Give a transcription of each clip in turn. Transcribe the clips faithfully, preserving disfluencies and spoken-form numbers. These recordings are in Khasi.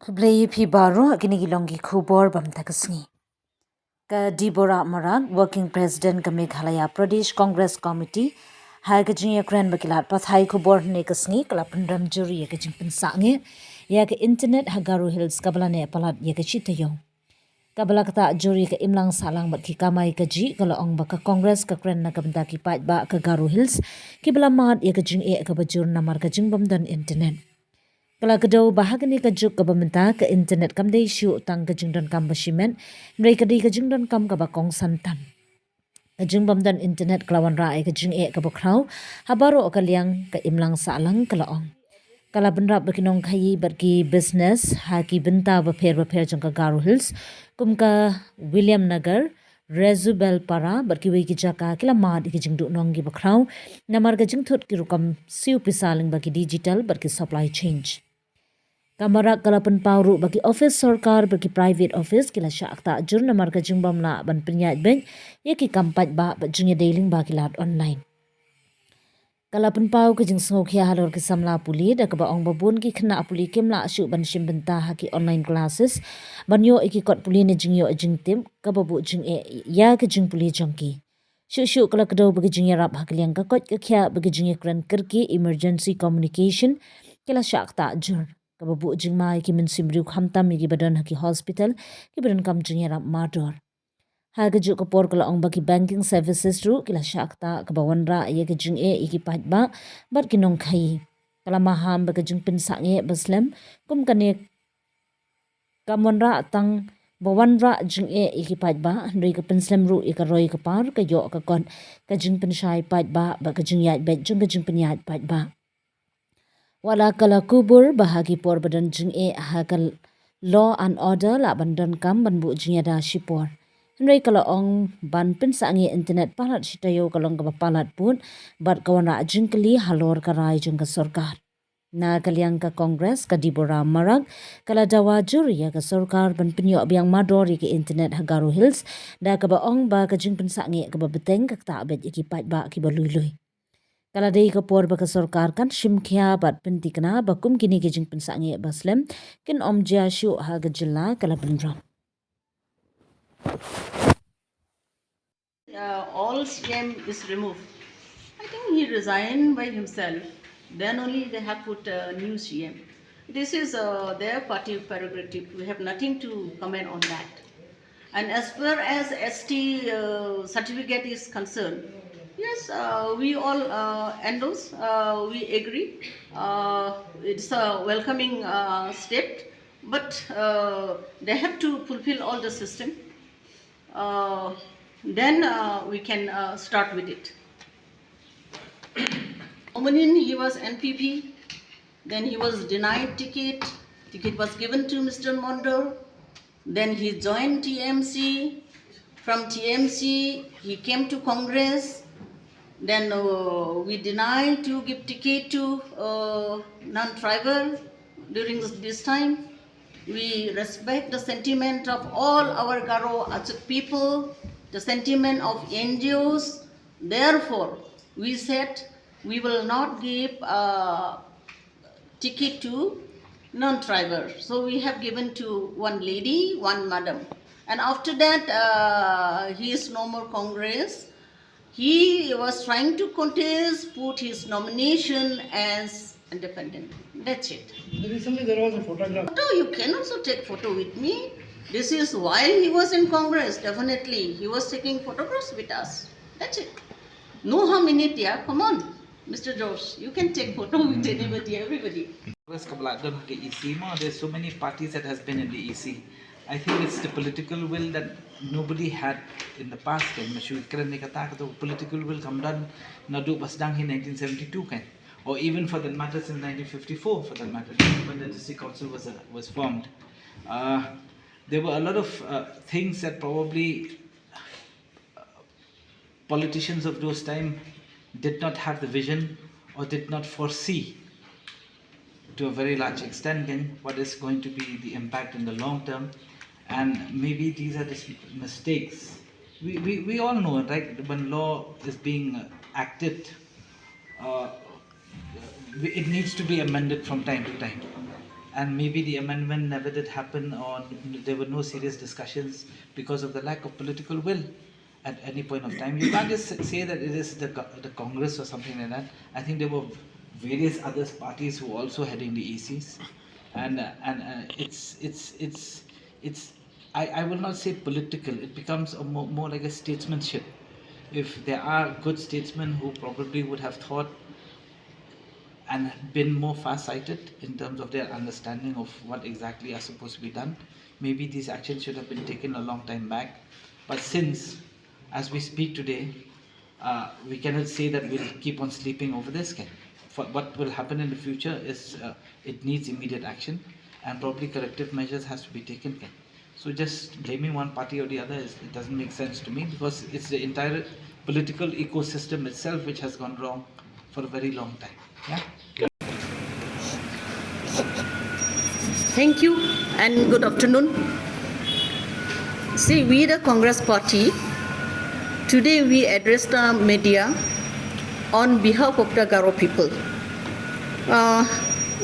Khublei ïa phi baroh, kine ki long ki khubor bam ta ka sngi. Ka Deborah Marak, Working President ka Meghalaya Pradesh Congress Committee, ha ka jingïakren bad ki lad pathai khubor hynne ka sngi, ka la pynrem jur ïa ka jingpynsangeh ïa ka internet ha Garo Hills kaba la neh palat ïa ka shi taïew. Kaba la ktah jur ïa ka imlang sahlang bad ki kamai kajih, ka la ong ba ka Congress ka kren na ka bynta ki paidbah ka Garo Hills kiba la mad ïa ka jingeh kaba jur namar ka jingbym don internet. Ka la kdew ba ha kane ka juk kaba mynta ka internet kam dei shuh tang ka jingdonkam ba shimet, hynrei ka dei ka jingdonkam kaba kongsan tam. Ka jingbym don internet ka la wanrah ïa ka jingeh kaba khraw ha baroh ka liang, ka imlang sahlang, ka la ong. Ka la bynrap ba ki nongkhaïi bad ki business ha ki bynta bapher bapher jong ka Garo Hills, kum ka William Nagar, Rezubel Para bad kiwei ki jaka, ki la mad ïa ki jingduhnong kiba khraw namar ka jingthut ki rukom siew pisa lyngba ki digital bad ki supply chain. Ka Marak ka la pynpaw ruh ba ki office sorkar bad ki private office ki la shah ktah jur namar ka jingbym lah ban pynïaid beit ïa ki kam paidbah bad jingïadei lyngba ki lad online. Ka la pynpaw ka jingsngewkhia halor ki samla pule da kaba ong ba bun ki khynnah pule kim lah shuh ban shim bynta ha ki online classes ban ïoh ïa ki kot pule ne jingïoh jingtip, kaba buh jingeh ïa ka jingpule jong ki. Shuh shuh ka la kdew ba ka jingïarap ha ka liang ka koit ka khiah bad ka jingïakren kyrkieh, emergency communication, ki la shah ktah jur, kaba buh jingma ïa ki mynsiem briew, khamtam ïa kiba don ha ki hospital kiba donkam jingïarap mardor. Ha kajuh ka por ka la ong ba ki banking services ruh ki la shah ktah, kaba wanrah ïa ka jingeh ïa ki paidbah bad ki nongkhaïi. Ka la maham ba ka jingpynsangeh ba slem kum kane kam wanrah tang ba wanrah jingeh ïa ki paidbah, hynrei ka pynslem ruh ïa ka roi ka par, ka ïoh ka kot, ka jingpynshai paidbah bad ka jingïaid beit jong ka jingpynïaid paidbah. Wat la ka la kubur ba ha ki por ba don jingeh ha ka law and order lah ban donkam ban buh jingïada shipor, hynrei ka la ong ban pynsangeh internet palat shi taïew ka long kaba palat pud bad ka wanrah jingkylli halor ka rai jong ka sorkar. Na ka liang ka Congress, ka Deborah Marak ka la dawa jur ïa ka sorkar ban pynïoh biang mardor ïa ka internet ha Garo Hills da kaba ong ba ka jingpynsangeh kaba bteng ka ktah beit ïa ki paidbah kiba lui lui. Ka la dei ka por ba ka sorkar kan shim khia bad pynthikna ba kum kine ki jingpynsangeh ba slem kin ym jia shuh ha ka jylla, ka la pynrap. Uh, all C M is removed. I think he resigned by himself. Then only they have put a new C M. This is uh, their party prerogative. We have nothing to comment on that. And as far as S T uh, certificate is concerned, yes, uh, we all uh, endorse, uh, we agree. Uh, it's a welcoming uh, step, but uh, they have to fulfill all the system. Uh, then uh, we can uh, start with it. Omanin, he was N P P, then he was denied ticket. Ticket was given to Mister Mondor. Then he joined T M C. From T M C, he came to Congress. Then uh, we denied to give ticket to uh, non-tribal during this, this time. We respect the sentiment of all our Garo Achuk people, the sentiment of N G Os. Therefore, we said we will not give uh, ticket to non-tribal. So we have given to one lady, one madam. And after that, uh, he is no more Congress. He was trying to contest, put his nomination as independent. That's it. Recently, there was a photograph. No, you can also take photo with me. This is while he was in Congress, definitely. He was taking photographs with us. That's it. No harm in it, yeah. Come on, Mister Josh. You can take photo with anybody, everybody. Congress ka ba la don ha ka E C mo, there's so many parties that has been in the E C. I think it's the political will that nobody had in the past. Kan ma shu kren ne kata, kata political will kam don naduh ba sdang hi nineteen seventy-two kan, or even for that matter since nineteen fifty-four, for that matter, when the district council was uh, was formed. Uh, there were a lot of uh, things that probably politicians of those time did not have the vision or did not foresee to a very large extent then what is going to be the impact in the long term. And maybe these are just mistakes. We, we, we all know, right, when law is being acted, uh, it needs to be amended from time to time. And maybe the amendment never did happen, or there were no serious discussions because of the lack of political will at any point of time. You can't just say that it is the, the Congress or something like that. I think there were various other parties who also heading the A Cs, and uh, and uh, it's it's it's it's I, I will not say political. It becomes a more, more like a statesmanship. If there are good statesmen who probably would have thought and been more far-sighted in terms of their understanding of what exactly are supposed to be done, maybe these actions should have been taken a long time back. But since, as we speak today, uh, we cannot say that we'll keep on sleeping over this. Can for what will happen in the future is uh, it needs immediate action, and probably corrective measures has to be taken. Can so just blaming one party or the other is, it doesn't make sense to me, because it's the entire political ecosystem itself which has gone wrong for a very long time. Yeah. Thank you and good afternoon. See, we the Congress Party, today we address the media on behalf of the Garo people, uh,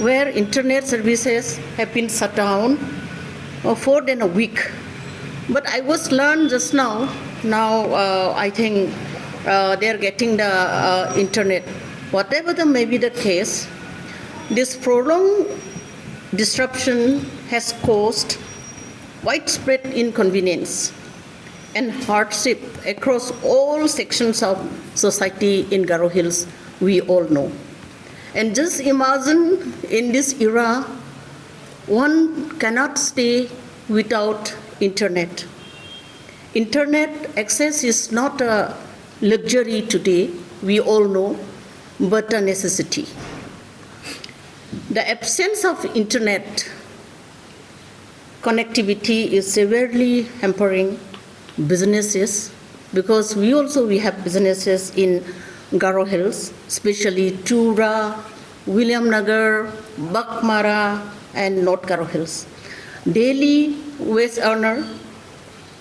where internet services have been shut down uh, for than a week. But I was learned just now. Now uh, I think uh, they are getting the uh, internet. Whatever the may be the case, this prolonged disruption has caused widespread inconvenience and hardship across all sections of society in Garo Hills, we all know. And just imagine, in this era, one cannot stay without internet. Internet access is not a luxury today, we all know, but a necessity. The absence of internet connectivity is severely hampering businesses, because we also, we have businesses in Garo Hills, especially Tura, Williamnagar, Baghmara and North Garo Hills. Daily wage earner,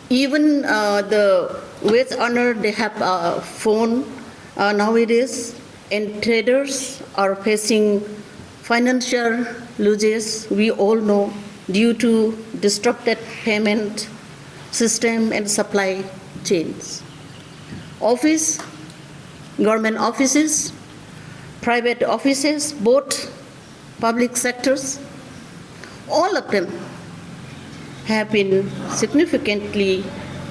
even uh, the wage earner, they have a phone uh, nowadays, and traders are facing financial losses, we all know, due to disrupted payment system and supply chains. Office, government offices, private offices, both public sectors, all of them have been significantly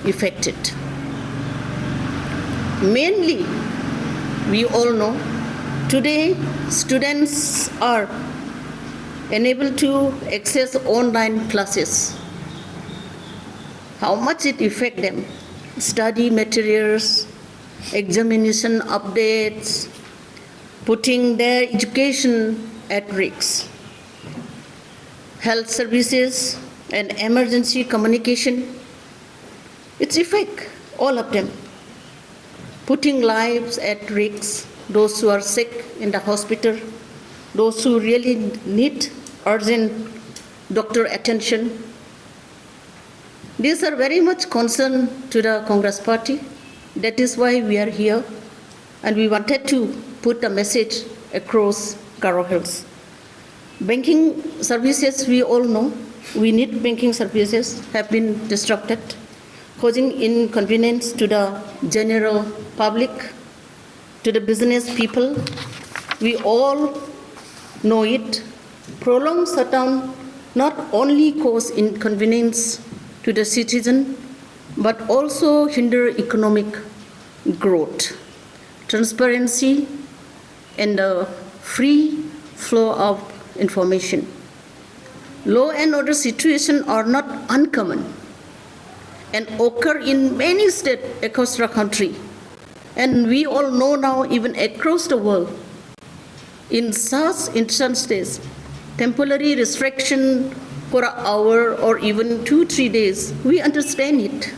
affected. Mainly, we all know, today students are unable to access online classes. How much it affect them? Study materials, examination updates, putting their education at risk. Health services and emergency communication, its effect, all of them. Putting lives at risk, those who are sick in the hospital, those who really need urgent doctor attention. These are very much concern to the Congress party. That is why we are here, and we wanted to put the message across Garo Hills. Banking services, we all know, we need banking services, have been disrupted, causing inconvenience to the general public, to the business people. We all know it. Prolonged shutdown not only cause inconvenience to the citizen, but also hinder economic growth, transparency, and the free flow of information. Law and order situation are not uncommon and occur in many states across the country. And we all know now, even across the world, in such instances, temporary restriction for an hour or even two, three days, we understand it.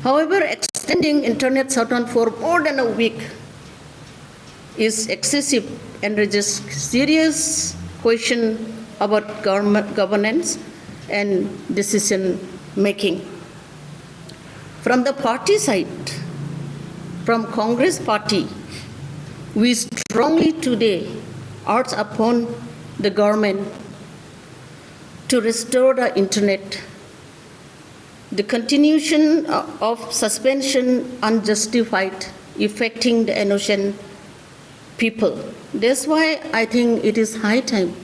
However, extending internet shutdown for more than a week is excessive and raises serious question about government governance and decision making. From the party side, from Congress party, we strongly today urge upon the government to restore the internet. The continuation of suspension unjustified affecting the innocent people. That's why I think it is high time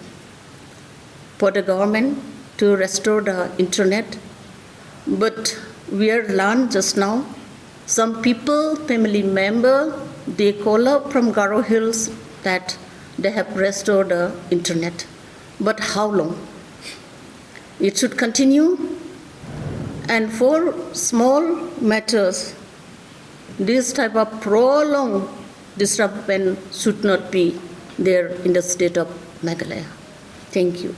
for the government to restore the internet. But we are learned just now, some people, family member, they call up from Garo Hills that they have restored the internet. But how long? It should continue. And for small matters, this type of prolonged disruption should not be there in the state of Meghalaya. Thank you.